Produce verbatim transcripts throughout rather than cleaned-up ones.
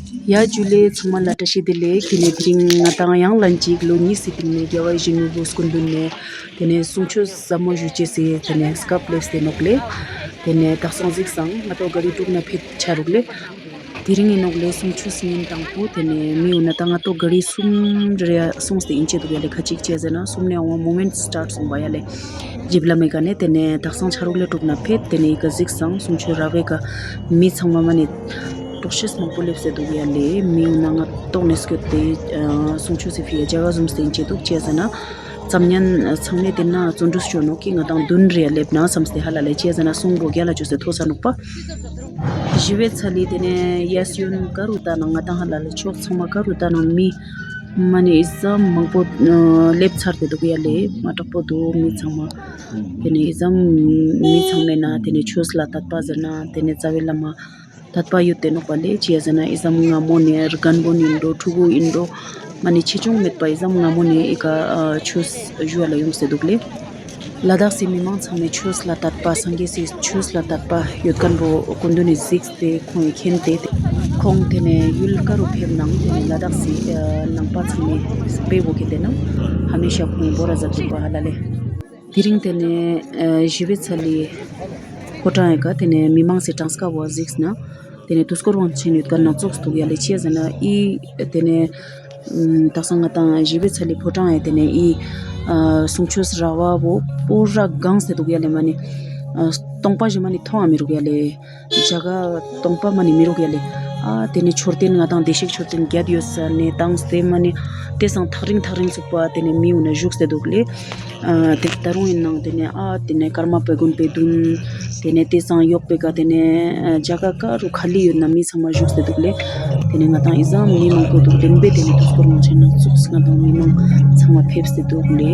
ཡ་ཇུ་ལེ། ཚང་མ་ལ་བཀྲ་ཤིས་བདེ་ལེགས། དེ་ནས་དེ་རིང་ང་དང་ཡང་ལན་གཅིག་ལོ་གཉིས་སི་སྟེང་ནས་རྒྱལ་བ་ཡིད་བཞིན་ནོར་བུ་སྐུ་མདུན་ནས་དེ་ནས་གསུང་ཆོས་ཟབ་མོ་ཞུ་ཅེས་སི་དེ་ནས་སྐབས་སླེབས་ཏེ་ནོག་ལེ། དེ་ནས་དག་སང་གཟིགས་སང་ང་ཏོ་ག་རི་དྲུག་ན་ཕེབས་ཆ་རུག་ལེ། དེ་རིང་ཡིན་ནོག་ལེ། གསུང་ཆོས་ཉིན་དང་པོ། དེ་ནས་མི་འོ་ན་ད་ང་ཏོ་ག་རི་གསུམ་རེ་སོང་སྟེ་ཡིན་ཆེ་འདུག་ཡ་ལེ། ཁ་ཅིག་ཅེས་ཟེར་ན་གསུམ་ནས་འོང་མོ་མེན་སི་ཊར་སོང་བ་ཡ་ལེ། ཇིབ་ལ་མེ་ག་ནས་དེ་ནས་དག་སང་ཆ་རུག་ལེ་དྲུག་ན་ཕེབས། དེ་ནས་ཡི་ག་གཟིགས་སང་གསུང་ཆོས་ར་བའི་ཀ་མི་ཚང་མ་མ་ནས་དྲུག་ཤས་མང་པོ་སླེབས་སེ་འདུག་ཡ་ལེ། མི་འོ་ན་ང་ཏོག་ནས་སྐྱོད་དེ་གསུང་ཆོས་སི་ཕི་ཡ་ཇ་ག་ཟུམ་སྟེ་ཡིན་ཆེ་འདུག་ཅེས་ཟེར་ན། ཙམ་ཉན་ཚང་མས་དེ་ན་བརྩོན་འགྲུས་ཤོད་ནོ་ཀི་ང་དང་བདུན་རེ་ཡ་སླེབས་ན་བསམ་སྟེ་ཧ་ལ་ལས་ཅེས་ཟེར་ན་གསུང་སྒོ་རྒྱ་ལ་ཅོས་སེ་ཐོ་ས་ནོག་པ། ཞི་བའི་ཚ་ལི་དེ་ནས་ཡས་ཡོན་ཀ་རུ་ལྟ་ན་ང་དང་ཧ་ལ་ལས་ཕྱོགས་ཚང་མ་ཀ་རུ་ལྟ་ན་མི་མ་ནི་ཨི་ཙམ་མང་པོ་སླེབས་ཚར་ཏེ་འདུག་ཡ་ལེ། མ་དྲག་པོ་འདུག་མི་ཚང་མ། དེ་ནས་ཨི་ཙམ་མི་ཚང་མས་ན་དེ་ནས་ཆོས་ལ་དད་པ་ཟེར་ན་དེ་ནས་རྩ་བའི་བླ་མ། དད་པ་ཡོད་དེ་ནོག་པ་ལས་ཅི་ཡ་ཟེར་ན་ཨི་ཙམ་སྔ་མོ་ནས་རྒན་པོ་ནི་འགྲོ་ཕྲུ་གུ་ཡིན་འགྲོ་མ་ནི་ཆེ་ཆུང་མེད་པ་ཨི་ཙམ་སྔ་མོ་ནས་ཨི་ཀ་ཆོས་ཞུ་བ་ལ་ཡོང་སེ་འདུག་ལེ། ལ་དྭགས་སི་མི་མང་ཚང་མས་ཆོས་ལ་དད་པ་སངས་རྒྱས་སི་ཆོས་ལ་དད་པ་ཡོད་མཁན་པོ་སྐུ་མདུན་ནས་གཟིགས་ཏེ་ཁོང་གིས་མཁྱེན་ཏེ་ཁོང་དེ་ནས་ཡུལ་ཀ་རུ་ཕེབས་ནང་དེ་ནས་ལ་དྭགས་སི་ནང་པ་ཚང་མས་དཔེ་བོ་གི་དེ་ནང་ཧ་མི་ཤ་ཁོང་བོ་ར་ཟ་ཐུབ་པ་ཧ་ལ་ལེ། དེ་རིང་དེ་ནས་ཨ་ཞི་བའི་ཚ་ལི་ཕོ་བྲང་ཡི་ག་དེ་ནས་མི་མང་སེ་གྲངས་ཀ་བ་གཟིགས་ན་དེ་ནས་དུས་འཁོར་དབང་ཆེན་ཡོད་ག་ན་ཙོགས་འདུག་ཡ་ལེ། ཅི་ཡ་ཟེར་ན་ཨི་དེ་ནས་ཨམ་དག་ས་ང་དང་ཞི་བའི་ཚ་ལི་ཕོ་བྲང་ཡི་དེ་ནས་ཨི་ཨ་གསུང་ཆོས་ར་བ་བོ་པོ་ར་གང་སེ་འདུག་ཡ་ལེ། མ་ནི་ཨ་སྟོང་པ་ཞིག་མ་ནི་མཐོང་བ་མི་རུག་ཡ་ལེ། ཇ་ག་སྟོང་པ་མ་ནི་མི་རུག་ཡ་ལེ། ཨ་དེ་ནས་མཆོད་རྟེན་ང་དང་བདེ་གཤེགས་མཆོད་རྟེན་བརྒྱད་ཡོད་ས་ནས་བཏང་སྟེ་མ་ནི་དེ་སང་ཐག་རིང་ཐག་རིང་ཚུགས་པ་དེ་ནས་མི་འོ་ན་བཞུགས་སེ་འདུག་ལེ། ཨ་དེ་ད་རུང་ཡིན་ནང་དེ་ནས་ཨ་དེ་ནས་ཀརྨ་པ་དགོན་པའི་མདུན་དེ་ནས་དེ་སང་གཡོག་པའི་ཀ་དེ་ནས་ཨ་ཇ་ག་ཀ་རུ་ཁ་ལི་ཡོད་ན་མི་ཚང་མ་བཞུགས་སེ་འདུག་ལེ། དེ་ནས་ང་དང་ཨི་ཙམ་མི་མང་པོ་འདུག་དེ་ནས་དེ་ནས་དུས་འཁོར་དབང་ཆེན་ནང་ཚུགས་ང་དང་མི་མང་ཚང་མ་ཕེབས་སེ་འདུག་ལེ།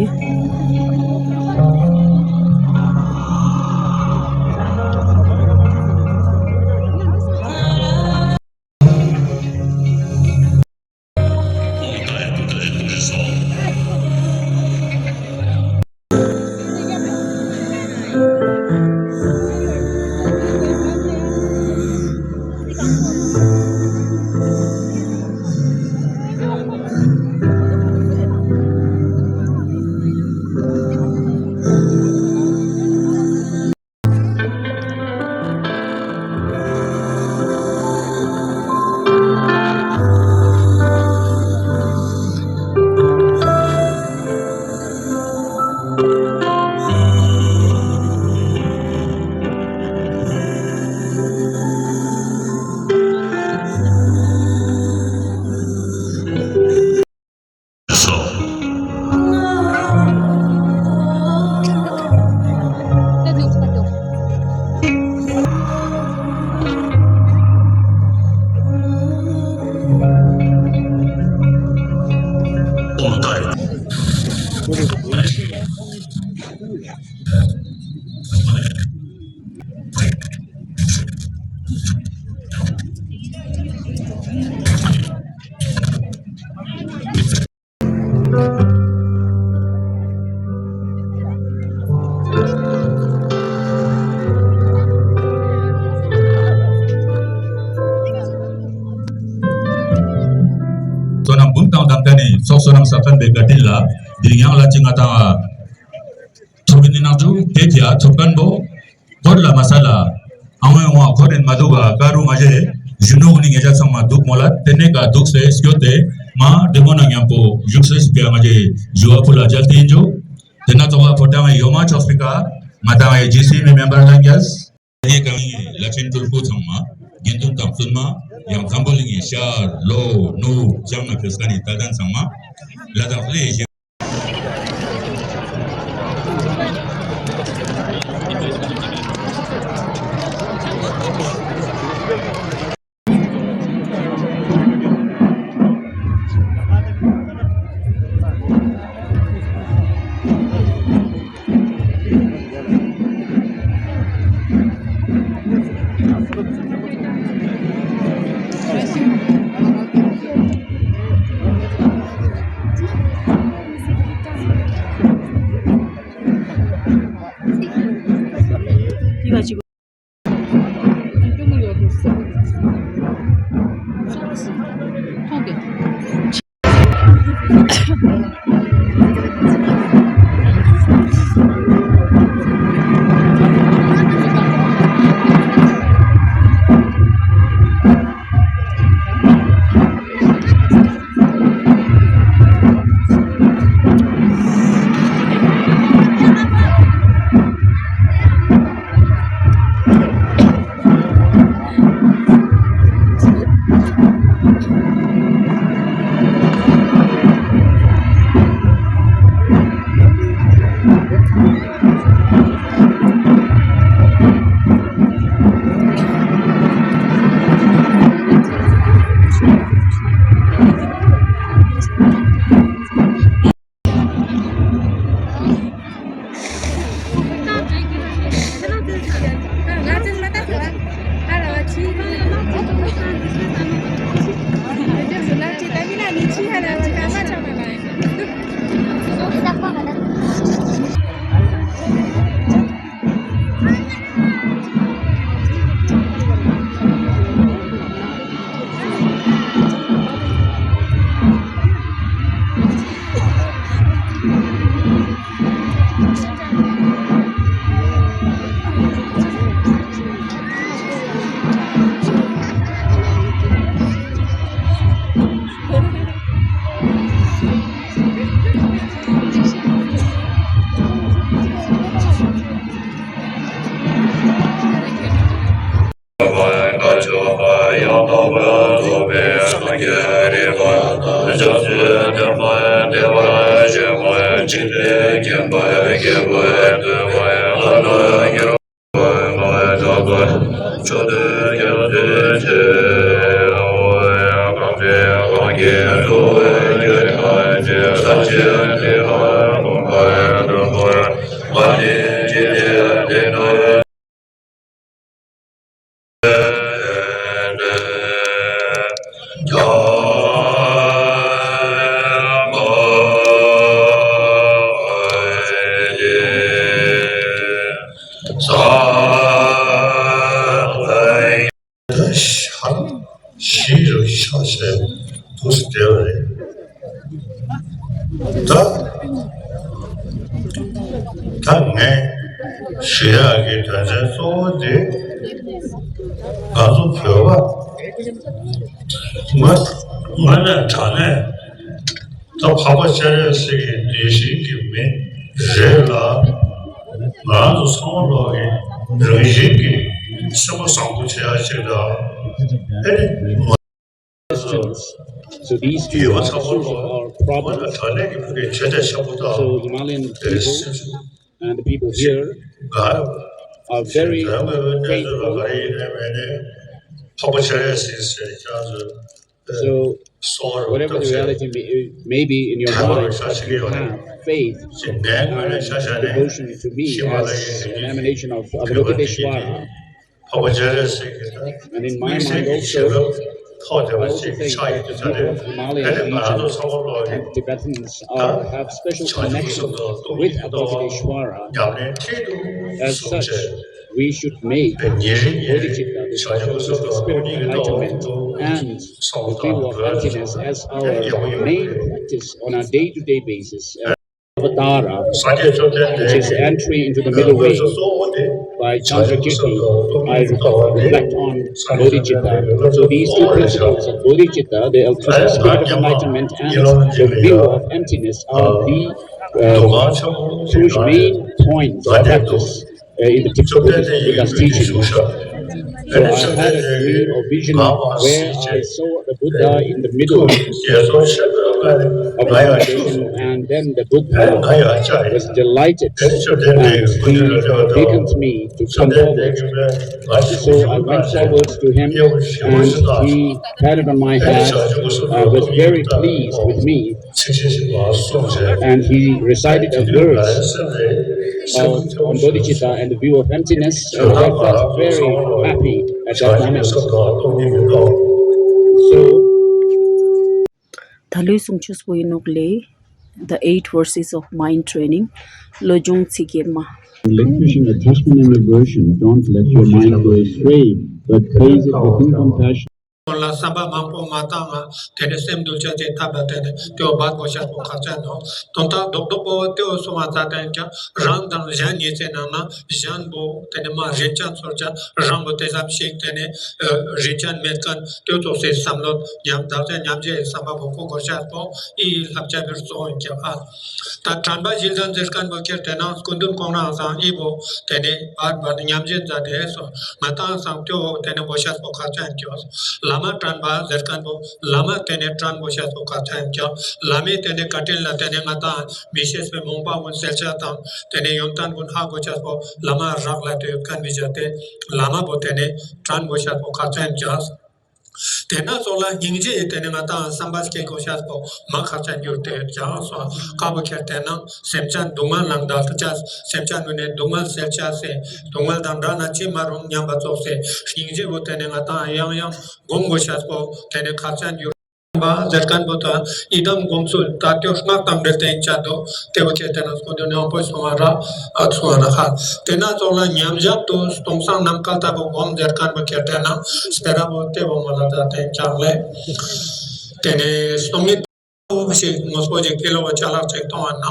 བསོད་ནམས་འབུམ་དང་ལྡན་ནས་ཚོགས་བསོད་ནམས་ཟབ་དོན་པའི་བཀའ་དྲིན་ལ་འདིར་ཡང་ལ་ཅི་ང་དང་ཐོབ་ནི་ནང་དུ་དེ་ཀྱ་ཐོབ་མཁན་པོ་འཁོར་ལ་མ་ས་ལ། ཨ་ངོས་ངོ་འཁོར་རིན་མ་འདུག་ག་ཀ་རུ་ང་ཞེས་གཞོན་ནུ་ནི་ངེད་ཅག་ཚང་མ་འདུག་མོ་ལ་དེ་ནས་ག་འདུག་སེ་སྐྱོད་དེ་མ་འདི་མོ་ན་མཉམ་པོ་བཞུགས་སེ་སྤེ་ང་ཞེས་ཞུ་བ་ཕུ་ལ་མཇལ་ཏེ་ཡིན་འཇུ། དེ་ན་ཚོགས་ལ་ཕོ་བྲང་ཡོ་མ་ཆོག་སྤེ་ཀ་ང་དང་ཨེ་ཇི་སི་མི་མེམ་བར་ལ་རྒྱས། དེ་གང་ཡིན་ལ་ཆེན་ཏུར་ཁུ་ཚང་མ་དགེ་འདུན་དང་བཙུན་མ་ཡང་འཛམ་བུ་གླིང་གི་ཤར་ལྷོ་ནུབ་བྱང་ན་ཕེབས་ཀ་ནི་ད་ལན་ཚང་མ་ལ་དྭགས་ལས་ ཐོག་གི། ཞིག་རུ་ཤ་ཤེད་དུ་སྟེར་བ་རེད། ད་ད་ངས་ཞུ་ཡག་གི་དོན་ཚན་གཙོ་བོ་དེ་ང་ཚོ་བོད་པ་ང་ང་ནས་དྲང་གནས། ད་འཕགས་པ་སྤྱན་རས་གཟིགས་ཀྱི་གདུལ་ཞིང་གི་མི་རེད་ལ། ང་རང་ཚོ་ཚང་མ་ལོག་གི་རང་བཞིན་གྱི་སེམས་པ་བཟང་པོ་བྱེད་ཡག་ཅིག་དང་། ཨེ་ནི་མ་So these two ཡོད་པ་ཚང་མ་ལོག་are ང་ལ་དྲང་གནས་ཀྱི་ཕ་གི་བྱེད་ཐབས་ཤེས་པོ་དང་། So Himalayan people and the people here are very faithful. འཕགས་པ་སྤྱན་རས་གཟིགས་ཟེར་ཀྱང་ཚོ། So, whatever the reality may, may be in your mind, but you have faith and devotion to me as an emanation of Avalokiteshvara. And in my mind also, I also think that people of Himalayan region and Tibetans are, have special connection with Avalokiteshvara. As such, we should make bodhicitta, the spiritual enlightenment, and the view of emptiness as our main practice on a day-to-day basis. Avatara, which is entry into the middle way. By Chandrakirti, I reflect on bodhicitta. So these two principles of bodhicitta, the spirit of enlightenment and the view of emptiness, are the uh, crucial main points of practice uh, in the Tibetan Buddha's teaching. So I had a dream or vision where I saw the Buddha in the middle of the foundation, and then the Buddha was delighted and he beckoned me to come forward. So I went forward to him and he patted on my head, uh, was very pleased with me. And he recited a verse uh, on bodhicitta and the view of emptiness, and I felt very happy at that moment. So, ད་ལོའི་གསུང་ཆོས་པོ་ཡིན་ནོག་ལེ། The Eight Verses of Mind Training. བློ་སྦྱོང་ཚིག་བརྒྱད་མ། Relinquishing attachment and aversion, don't let your mind go astray, but place it within compassion. བསམ་པ་མང་པོ་མ་བཏང་ང་། དེ་ནས་སེམས་འདུལ་བྱ་དེ་ཐབས་ལ་བརྟེན་ནས་དེའོ་འབད་དགོས་ཤེས་པོ་ཁག་ཅན་ནོ། དོན་དག་རྡོག་རྡོག་པོ་དེའོ་གསུང་བ་ཙ་དན་ཀྱང་རང་དང་གཞན་གཉིས་ཚེ་ནང་ན་གཞན་པོ་དེ་ནས་མ་རིན་ཅན་ཚོར་ཅན་རང་པོ་དེ་ཙམ་ཞིག་དེ་ནས་རིན་ཅན་མེད་མཁན་དེ་ཙོགས་སེ་བསམ་བློ་ཉམས་བདག་ཅན་ཉམས་བྱེད་བསམ་པ་པོ་གོ་དགོས་ཤེས་པོ་ཨི་ལྷབ་ཅན་པར་གཙོ་བོ་ཀྱང་ཨ། ད་དྲན་པ་བཞི་ལྡན་ཟེར་མཁན་པོ་ཁྱེར་དེ་ན་སྐུ་མདུན་ཁོང་རང་སང་ཨི་བོ་དེ་ནས་བར་བར་ཉམས་བཞེས་མཛད་དེ་སོང་། ང་ཏང་སང་སྟེའོ་དེ་ནས་དགོས་ཤེས་པོ་ཁག་ཅན་ཀྱང་། བླ་མ་དྲན་པ་ཟེར་མཁན་པོ་བླ་མ་དེ་ནས་དྲན་དགོས་ཤེས་པོ་ཁག་ཅན་ཀྱང་། བླ་མའི་དེ་ནས་བཀའ་དྲིན་ལ་དེ་ནས་ང་ཏང་མི་ཤེས་པའི་རྨོངས་པ་ཀུན་སེལ་བྱ་དང་དེ་ནས་ཡོན་ཏན་ཀུན་ཧ་གོ་ཤེས་པོ་བླ་མ་རག་ལས་དེ་ཡོད་མཁན་མི་བྱ་སྟེ་བླ་མ་པོ་དེ་ནས་དྲན་དགོས་ཤེས་པོ་ཁག་ཅན་ཀྱང་། དེ་ན་ཙོགས་ལ་སྙིང་རྗེ་ཡི་དེ་ནས་ང་ཏང་བསམ་པ་སྐྱེ་དགོས་ཤེས་པོ་མ་ཁག་ཅན་གྱུར་ཏེ་ཡོད་ཀྱང་སོང་། ཁ་བོ་ཁྱེར་དེ་ན་སེམས་ཅན་སྡུག་བསྔལ་ལང་དག་ཅེས་སེམས་ཅན་ནུས་ནས་སྡུག་བསྔལ་སེལ་བྱ་སེ་སྡུག་བསྔལ་དང་འདྲ་ན་ཅི་མ་རུང་སྙམ་པ་ཙོགས་སེ་སྙིང་རྗེ་བོ་དེ་ནས་ང་ཏང་ཡང་ཡང་སྒོམ་དགོས་ཤེས་པོ་དེ་ནས་ཁག་ཅན་གྱུར། པ་ཟེར་མཁན་པོ་དང་ཡི་དམ་སྒོམ་ཚུལ་ད་སྟོད་སྔགས་དང་འབྲེལ་ཏེ་ཡིན་ཆ་དོ་དེ་བོ་ཁྱེར་དེ་ན་སྐུ་མདུན་ཡང་པོ་སོང་བ་ར་ཨ་སོང་བ་ན་ཧ། དེ་ན་ཙོགས་ལ་མཉམ་བཞག་ཏུ་སྟོང་སང་ནམ་མཁའ་ལྟ་བུ་སྒོམ་ཟེར་མཁན་པོ་ཁྱེར་དེ་ན་སྤེ་ར་བོ་དེ་བོ་མོ་ལ་ད་དེ་ཀྱང་ལེ། དེ་ནས་སྟོང་ཉིད་པོ་ཞིག་དངོས་པོ་ཞིག་ཕི་ལོ་བ་ཅ་ལག་ཅིག་གཏོང་བ་ན་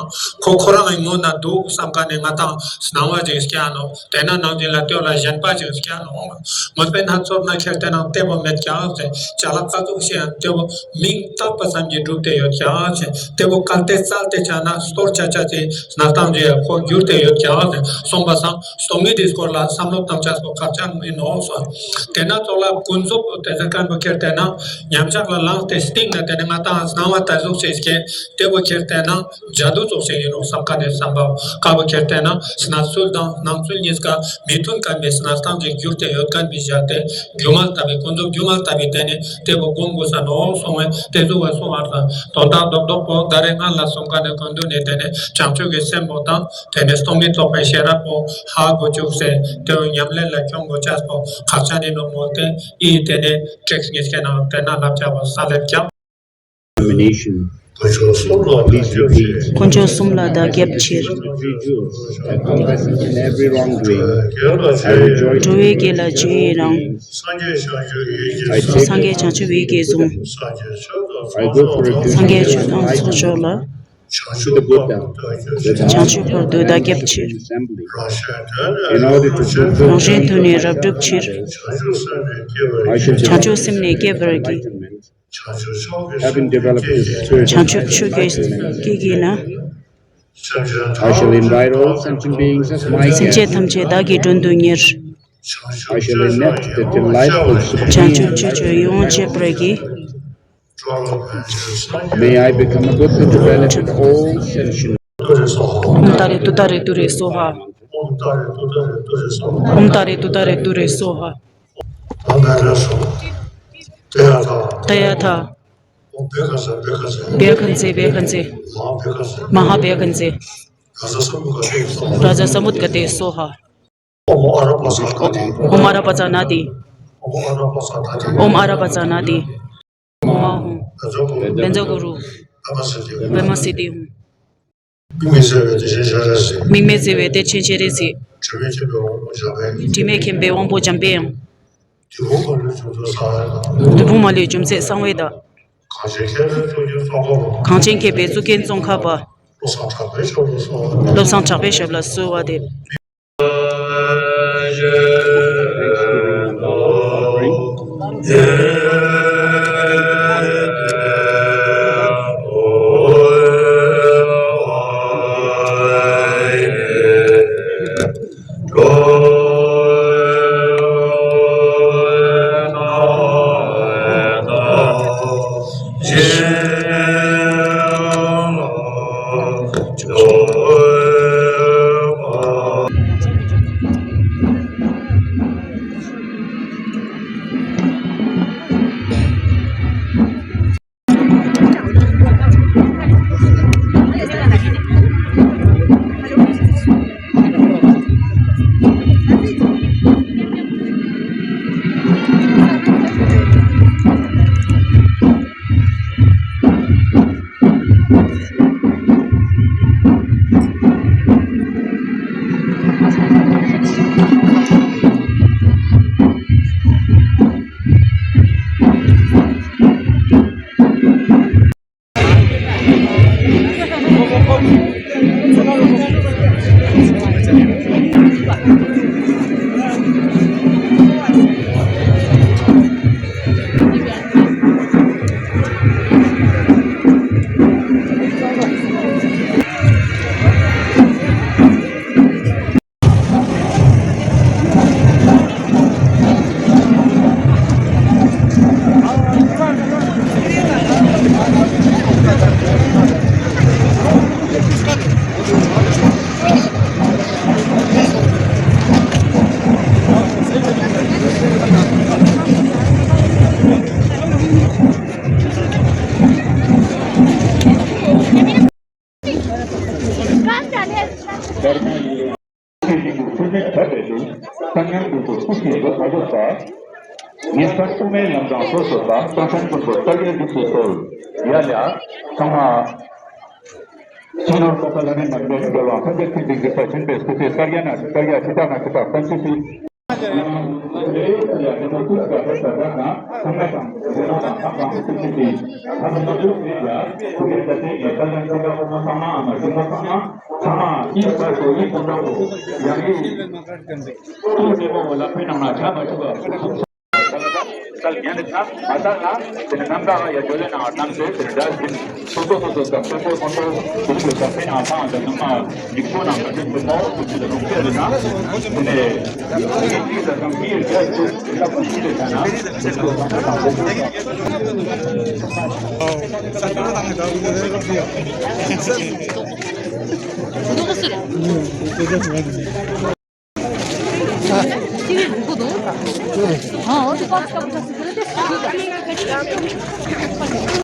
ཁོ་ཁོ་རང་ངི་ངོ་ན་འདུག་བསམ་མཁན་ནི་ང་ཏང་སྣང་བ་ཅིག་སྐྱེ་ནོ། དེ་ན་ནང་བཞིན་ལ་སྟོད་ལ་གཞན་པ་ཅིག་སྐྱེ་ནོ། དངོས་པོའི་སྣ་ཚོགས་ན་ཁྱེར་དེ་ནང་བལྟས་པོ་མེད་ཀྱང་ཟེར། ཅ་ལག་ཀ་ཙུག་ཤེས་ཡང་བལྟས་པོ་མིང་བཏགས་པ་ཙམ་གྱིས་གྲུབ་སྟེ་ཡོད་ཀྱང་ཟེར། བལྟས་པོ་གལ་ཏེ་བཙལ་ཏེ་ཆ་ན་སྟོར་ཆ་ཆ་ཅེས་སྣང་སྟངས་ཀྱི་ཁོ་འགྱུར་ཏེ་ཡོད་ཀྱང་ཟེར། སོང་པ་སང་སྟོང་ཉིད་དེའི་སྐོར་ལ་བསམ་བློ་བཏང་ཆ་སོགས་ཁག་ཅན་ཡིན་ནོ་སོང་། དེ་ན་ཙོགས་ལ་ཀུན་རྫོབ་དེ་ཚེ་མཁན་པོ་ཁྱེར་དེ་ན་མཉམ་བཞག་ལ་ལངས་ཏེ་སྟེང་ན་དེ་ནི་ང་ཏང་སྣང་བ་ད་གཟུགས་ཤེས་ཀྱི་བལྟས་པོ་ཁྱེར་དེ་ན། ཇ་དུ་ཙོགས་ཤིག་ཡིན་ནོ་བསམ་མཁན་ནི་བསམ་པ་ཁ་བོ་ཁྱེར་དེ་ན་སྣང་ཚུལ་དང་སྣང་ཚུལ་གཉིས་ཀ་མི་མཐུན་མཁན་པའི་སྣང་སྟངས་ཀྱི་རྒྱུ་སྟེ་ཡོད་མཁན་པའི་བཞག་སྟེ་སྒྱུ་མ་ལྟ་བུའི་ཀུན་རྫོབ་སྒྱུ་མ་ལྟ་བུའི་དེ་ནི་དེ་བོ་སྒོམ་དགོས་ས་ནོ་སོང་བས་དེ་ཟུག་བ་སོང་བར་དང་དོན་དག་རྡོག་རྡོག་པོ་ད་རེས་ང་ལ་སོང་མཁན་ནི་ཀུན་འདུས་ནི་དེ་ནི་བྱང་ཆུབ་ཀྱི་སེམས་པོ་དང་དེ་ནི་སྟོང་ཉིད་རྟོགས་པའི་ཤེས་རབ་པོ་ཧ་གོ་བཅུག་སེ་དེ་བོ་ཉམས་ལེན་ལ་འཁྱོང་དགོས་ཆགས་པོ་ཁག་ཅན་ནི་ནོ་མོ་སྟེ་ཨི་དེ་ནི་ཀྲིག་ཉིས་ཀའི་ནང་དེ་ན་ལབ་བྱ་བ་ས་ལེབ་ཀྱང་། Examination. Please repeat. དཀོན་མཆོག་གསུམ་ལ་བདག་སྐྱབས་མཆི། Individuals have confessed in every wrongdoing. I rejoice འགྲོ་བའི་དགེ་ལ་ཇི་ཡི་རང་། I take སངས་རྒྱས་བྱང་ཆུབ་ཡིད་ཀྱིས་བཟུང་། I go for a སངས་རྒྱས་ཆོས་དང་ཚོགས་མཆོག་ལ། To the Buddha, the བྱང་ཆུབ་བར་དུ་བདག་སྐྱབས་མཆི། Assembly, in order to fulfill རང་གཞན་དོན་ནི་རབ་བསྒྲུབ་ཕྱིར། I should བྱང་ཆུབ་སེམས་ནི་བསྐྱེད་པར་བགྱི། Having developed this spirit of བྱང་ཆུབ་ཆོས་ཀྱི་enlightenment, སྐྱེ་གི་ན། I shall invite all sentient beings as my སེམས་ཅན guests. ཐམས་ཅད་བདག་གི་མགྲོན་དུ་གཉེར། I shall enact the delightful བྱང་ཆུབ་སྤྱོད་ཆོས་ཡིད་འོང་སྤྱད་པར་བགྱི། May I become a Buddha to benefit all sentient. ཨོཾ་ཏཱ་རེ་ཏུཏྟཱ་རེ་ཏུ་རེ་སྭཱ་ཧཱ། ཨོཾ་ཏཱ་རེ་ཏུཏྟཱ་རེ་ཏུ་རེ་སྭཱ་ཧཱ། ཏདྱ་ཐཱ། བྷྱ་གྷཉྫེ་བྷྱ་གྷཉྫེ། མ་ཧཱ་བྷྱ་གྷཉྫེ། རཱ་ཛ་ས་མུད་ག་ཏེ་སྭཱ་ཧཱ། ཨོཾ་ཨ་ར་པ་ཙ་ན་ཏི། ཨོཾ་ཨ་ར་པ་ཙ་ན་ཏི། ཨོཾ་ཨཱཿཧཱུྃ། བཛྲ་གུ་རུ། བྷྲ་མ་སིདྡྷི་ཧཱུྃ། དམིགས་མེད་བརྩེ་བའི་གཏེར་ཆེན་སྤྱན་རས་གཟིགས། དམིགས་མེད་བརྩེ་བའི་གཏེར་ཆེན་སྤྱན་རས་གཟིགས། དྲི་མེད་མཁྱེན་པའི་དབང་པོ་འཇམ་པའི་དབྱངས། བདུད་དཔུང་མ་ལུས་འཇོམས་མཛད་གསང་བའི་བདག། གངས་ཅན་མཁས་པའི་གཙུག་རྒྱན་ཙོང་ཁ་པ། བློ་བཟང་གྲགས་པའི་ཞབས་ལ་གསོལ་བ་འདེབས། མའི་ལམ་སྲང་སོ་སོ་དང་སྟོང་ཆེན་ཀུན་པོ་ལྟ་བའི་རིགས་སུ་གསོལ། ཡ་ལ་ཚང་མ། སྤྱི་ནོར་གོ་ས་ལ་ནི་མར་མེ་རྒྱལ་བ་ཐམས་ཅད་མཁྱེན་ཅིང་གཟིགས་པ་ཆེན་པོའི་སྐུ་ཚེ་བསྐལ་བརྒྱ་ན་བསྐལ་བརྒྱ་ཕྱི་དག་ན་ཕྱི་དག་ཐམས་ཅད་ཀྱི།